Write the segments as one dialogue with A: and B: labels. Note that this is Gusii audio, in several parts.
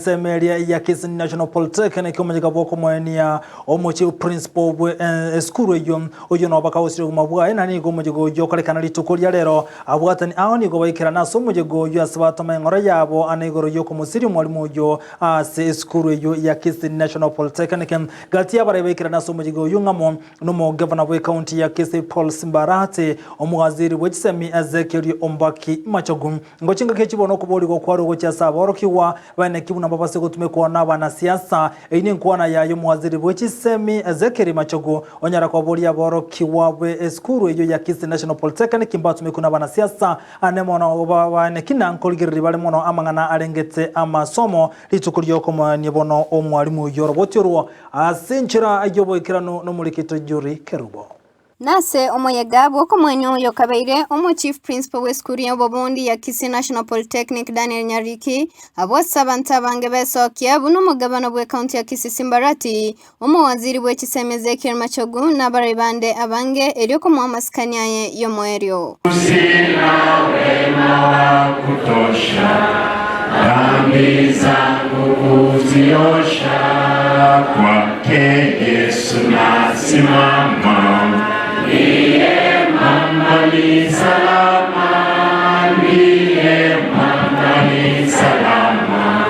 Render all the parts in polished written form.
A: ensemo eria ya Kisii National Polytechnic omonyega bw'okomoenia omochie principal bwe esukuru eyio oyio noba kagosire obogima bwaye na nigo omoyega oyio okorekana rituko ria rero abwatani ao nigo baikerana ase omoyega oyio ase batoma eng'ora yabo ane igoro y'okomosiria omwalimu oyio ase esukuru eyio ya Kisii National Polytechnic gati y'abarai baikerana ase omoyega oyio ng'amo Nomogavana bw'ecounty ya Kisii Paul Simbarati, omowaziri bwe chisemi Ezekiel Ombaki Machogu. Ngochia engaki echi bono okoborigwa kwarwe gochia ase aborokigwa baeneki buna mbabase gotumekwa nabanasiasa. Eyio nenkwana yaye omowaziri bwe chisemi Ezekiel Machogu onyara koboria aborokigwa be esukuru eyio ya Kisii National Polytechnic mbatumekwe nabanasiasa ane mono baeneki na nkorigereria bare mono amang'ana arengete amasomo rituko riokomoenia bono omwalimu oyio oroboti orwo Ase enchera y'oboikeranu nomorikito Juri Kerubo.
B: Nase omoyega bw'okomwenia oyo kabeire omo Chief Principal bw'esukuru ya obobundi ya Kisii National Polytechnic Daniel Nyariki abwo ase abanto abange besokia buna omogabana bw'ecounty ya Kisii Simbarati, omowaziri bw'echisemi Ezekiel Machogu na abarai bande abange erio komoa amasikani aye y'omoerio.
C: Sina wema wa kutosha, dhambi zangu kuziosha, kwake Yesu nasimama, ndiye mwamba ni salama, ndiye mwamba ni salama,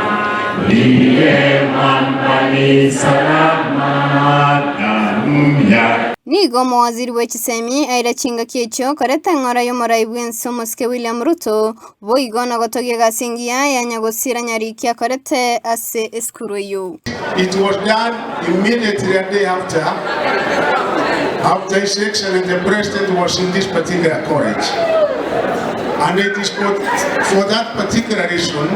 C: ndiye mwamba ni salama, damu yake
B: Nigo omowaziri bwe chisemi aire chingaki echio koreta eng'ora y'omorai bw'ense omosike William Ruto, boigo na gotogia egasi engiya ya nyagosira Nyariki akorete ase esukuru eyio.
D: It was done immediately a day after after His Excellency the President was in this particular college. And it is for, for that particular reason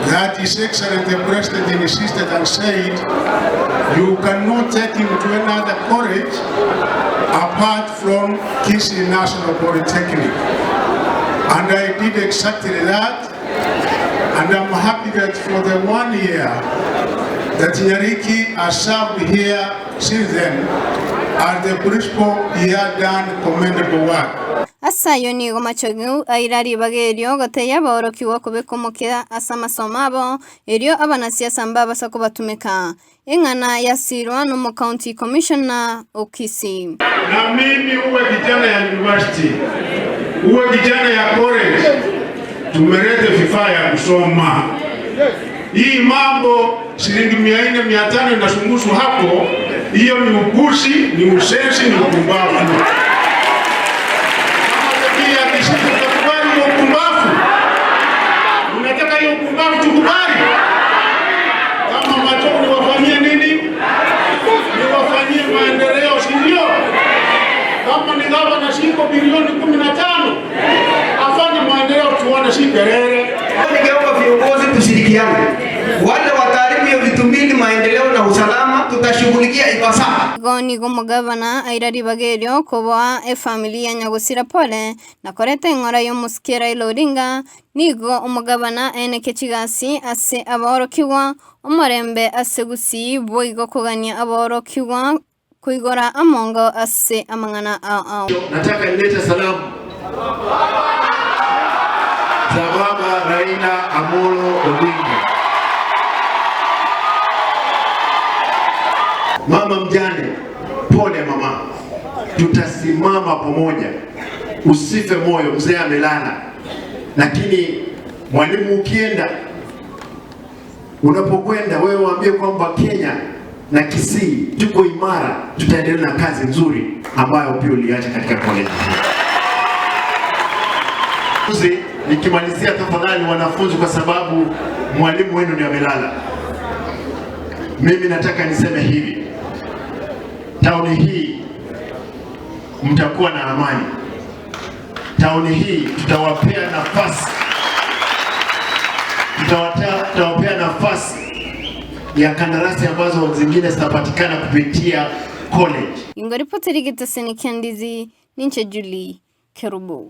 D: that His Excellency the President insisted and said, you cannot take him to another college apart from Kisii National Polytechnic. And I did exactly that. And I'm happy that for the one year that Nyariki has served here since then, as the principal, he had done commendable work.
B: Ase ayio nigo Machogu aira ribaga erio gotebia abaorokigwa kobeka omokia ase amasomo abo, erio abanasiasa mbabasa kobatumeka. Eng'ana yasirwa nomocounty commissioner o Kisii.
D: Na mimi uwe kijana ya university, uwe kijana ya college, tumelete vifaa ya kusoma. Hii mambo shilingi 400 500 inazungushwa hapo, hiyo ni upuzi, ni usenzi, ni upumbavu. Kama jamii ya Kisii tutakubali hiyo upumbavu? Unataka hiyo upumbavu tukubali? Kama Machogu niwafanyie nini? Niwafanyie maendeleo, si ndio? Kama ni gavana siko bilioni 15 afanye maendeleo, tuone, si kelele.
E: Ningeomba viongozi tushirikiane, wale wataharibu hiyo vitu mbili, maendeleo na usalama, tutashughulikia ipasavyo.
B: Igo nigo omogavana aira ribaga erio koboa efamiri ya nyagosira pole na koreta eng'ora y'omosike Raila Odinga Nigo omogabana aeneke chigasi ase aborokigwa, omorembe ase gusii boigo kogania aborokigwa koigora amongo ase amang'ana ao ao.
C: Nataka nilete salamu za baba Raila Amolo Odinga. Mama mjane, pole mama, tutasimama pamoja, usife moyo, mzee amelala. Lakini mwalimu, ukienda unapokwenda wewe waambie kwamba Kenya na Kisii tuko imara, tutaendelea na kazi nzuri ambayo pia uliacha katika college. Nikimalizia tafadhali wanafunzi, kwa sababu mwalimu wenu ndio amelala. Mimi nataka niseme hivi, tauni hii mtakuwa na amani. Tauni hii tutawapea nafasi, tutawapea nafasi ya kandarasi ambazo zingine zitapatikana kupitia college.
B: Ingoripoteri Gitosini Kiandizi, ninche Julie Kerubo.